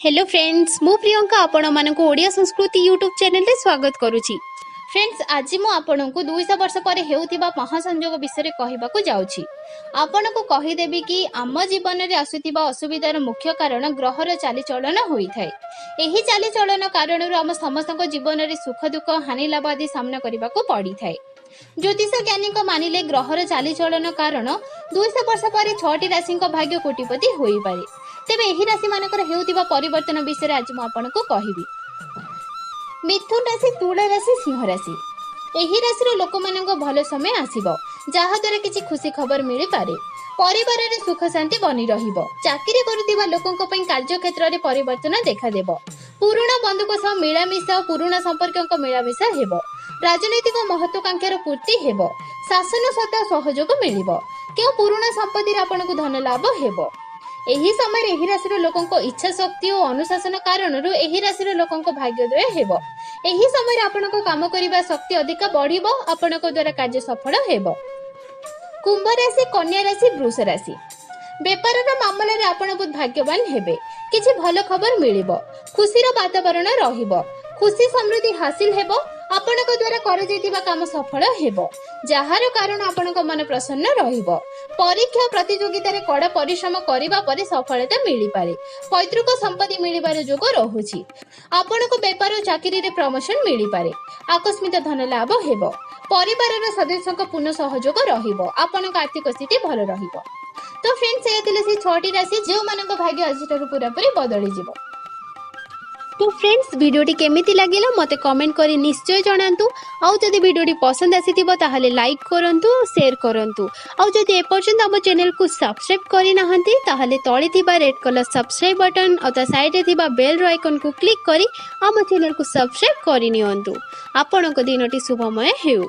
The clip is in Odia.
ହ୍ୟାଲୋ ଫ୍ରେଣ୍ଡସ୍, ମୁଁ ପ୍ରିୟଙ୍କା ଆପଣମାନଙ୍କୁ ଓଡ଼ିଆ ସଂସ୍କୃତି ୟୁଟ୍ୟୁବ୍ ଚ୍ୟାନେଲରେ ସ୍ୱାଗତ କରୁଛି। ଫ୍ରେଣ୍ଡସ୍, ଆଜି ମୁଁ ଆପଣଙ୍କୁ 200 ବର୍ଷ ପରେ ହେଉଥିବା ମହାସଂଯୋଗ ବିଷୟରେ କହିବାକୁ ଯାଉଛି। ଆପଣଙ୍କୁ କହିଦେବି କି ଆମ ଜୀବନରେ ଆସୁଥିବା ଅସୁବିଧାର ମୁଖ୍ୟ କାରଣ ଗ୍ରହର ଚାଲିଚଳନ ହୋଇଥାଏ। ଏହି ଚାଲିଚଳନ କାରଣରୁ ଆମ ସମସ୍ତଙ୍କ ଜୀବନରେ ସୁଖ ଦୁଃଖ, ହାନି ଲାଭ ଆଦି ସାମ୍ନା କରିବାକୁ ପଡ଼ିଥାଏ। ଜ୍ୟୋତିଷ ଜ୍ଞାନୀଙ୍କ ମାନିଲେ ଗ୍ରହର ଚାଲିଚଳନ କାରଣ 200 ବର୍ଷ ପରେ 6ଟି ରାଶିଙ୍କ ଭାଗ୍ୟ କୋଟିପତି ହୋଇପାରେ। ତେବେ ଏହି ରାଶିମାନଙ୍କର ହେଉଥିବା ପରିବର୍ତ୍ତନ ବିଷୟରେ ଆଜି ମୁଁ ଆପଣଙ୍କୁ କହିବି। ମିଥୁନ ରାଶି, ତୁଳା ରାଶି, ସିଂହ ରାଶି। ଏହି ରାଶିର ଲୋକମାନଙ୍କ ଭଲ ସମୟ ଆସିବ, ଯାହାଦ୍ୱାରା କିଛି ଖୁସି ଖବର ମିଳିପାରେ। ପରିବାରରେ ସୁଖ ଶାନ୍ତି ବନି ରହିବ। ଚାକିରି କରୁଥିବା ଲୋକଙ୍କ ପାଇଁ କାର୍ଯ୍ୟକ୍ଷେତ୍ରରେ ପରିବର୍ତ୍ତନ ଦେଖାଦେବ। ପୁରୁଣା ବନ୍ଧୁଙ୍କ ସହ ମିଳାମିଶା ଓ ପୁରୁଣା ସମ୍ପର୍କଙ୍କ ମିଳାମିଶା ହେବ। ରାଜନୈତିକ ମହତ୍ୱାକାଂକ୍ଷାର ପୂର୍ତ୍ତି ହେବ। ଶାସନ ସତ୍ତା ସହଯୋଗ ମିଳିବ। କେଉଁ ପୁରୁଣା ସମ୍ପତ୍ତିରେ ଆପଣଙ୍କୁ ଧନ ଲାଭ ହେବ। ଏହି ସମୟରେ ଏହି ରାଶିର ଲୋକଙ୍କ ଇଚ୍ଛା ଶକ୍ତି ଓ ଅନୁଶାସନ କାରଣରୁ ଏହି ରାଶିର ଲୋକଙ୍କ ଭାଗ୍ୟୋଦୟ ହେବ। ଏହି ସମୟରେ ଆପଣଙ୍କ କାମ କରିବା ଶକ୍ତି ଅଧିକ ବଢିବ। ଆପଣଙ୍କ ଦ୍ୱାରା କାର୍ଯ୍ୟ ସଫଳ ହେବ। କୁମ୍ଭ ରାଶି, କନ୍ୟା ରାଶି, ବୃଷ ରାଶି। ବେପାରର ମାମଲାରେ ଆପଣ ବହୁତ ଭାଗ୍ୟବାନ ହେବେ। କିଛି ଭଲ ଖବର ମିଳିବ। ଖୁସିର ବାତାବରଣ ରହିବ। ଖୁସି ସମୃଦ୍ଧି ହାସିଲ ହେବ। ଆପଣଙ୍କ ଦ୍ୱାରା କରାଯାଇଥିବା କାମ ସଫଳ ହେବ, ଯାହାର କାରଣ ଆପଣଙ୍କ ମନ ପ୍ରସନ୍ନ ରହିବ। ପରୀକ୍ଷା ପ୍ରତିଯୋଗିତାରେ କଡ଼ା ପରିଶ୍ରମ କରିବା ପରେ ସଫଳତା ମିଳିପାରେ। ପୈତୃକ ସମ୍ପତ୍ତି ମିଳିବାର ଯୋଗ ରହୁଛି। ଆପଣଙ୍କୁ ବେପାର ଓ ଚାକିରିରେ ପ୍ରମୋସନ ମିଳିପାରେ। ଆକସ୍ମିକ ଧନ ଲାଭ ହେବ। ପରିବାରର ସଦସ୍ୟଙ୍କ ପୂର୍ଣ୍ଣ ସହଯୋଗ ରହିବ। ଆପଣଙ୍କ ଆର୍ଥିକ ସ୍ଥିତି ଭଲ ରହିବ। ତ ଫ୍ରେଣ୍ଡସ୍, ଏହା ଥିଲେ ସେଇ 6ଟି ରାଶି ଯେଉଁମାନଙ୍କ ଭାଗ୍ୟ ଆଜିଠାରୁ ପୁରାପୁରି ବଦଳିଯିବ। ତ ଫ୍ରେଣ୍ଡସ୍, ଭିଡ଼ିଓଟି କେମିତି ଲାଗିଲା ମୋତେ କମେଣ୍ଟ କରି ନିଶ୍ଚୟ ଜଣାନ୍ତୁ। ଆଉ ଯଦି ଭିଡ଼ିଓଟି ପସନ୍ଦ ଆସିଥିବ, ତାହେଲେ ଲାଇକ୍ କରନ୍ତୁ, ସେୟାର କରନ୍ତୁ। ଆଉ ଯଦି ଏପର୍ଯ୍ୟନ୍ତ ଆମ ଚ୍ୟାନେଲକୁ ସବସ୍କ୍ରାଇବ୍ କରିନାହାନ୍ତି, ତାହେଲେ ତଳେ ଥିବା ରେଡ୍ କଲର୍ ସବସ୍କ୍ରାଇବ୍ ବଟନ୍ ଆଉ ତା ସାଇଡ଼୍ରେ ଥିବା ବେଲ୍ର ଆଇକନ୍କୁ କ୍ଲିକ୍ କରି ଆମ ଚ୍ୟାନେଲକୁ ସବସ୍କ୍ରାଇବ୍ କରିନିଅନ୍ତୁ। ଆପଣଙ୍କ ଦିନଟି ଶୁଭମୟ ହେଉ।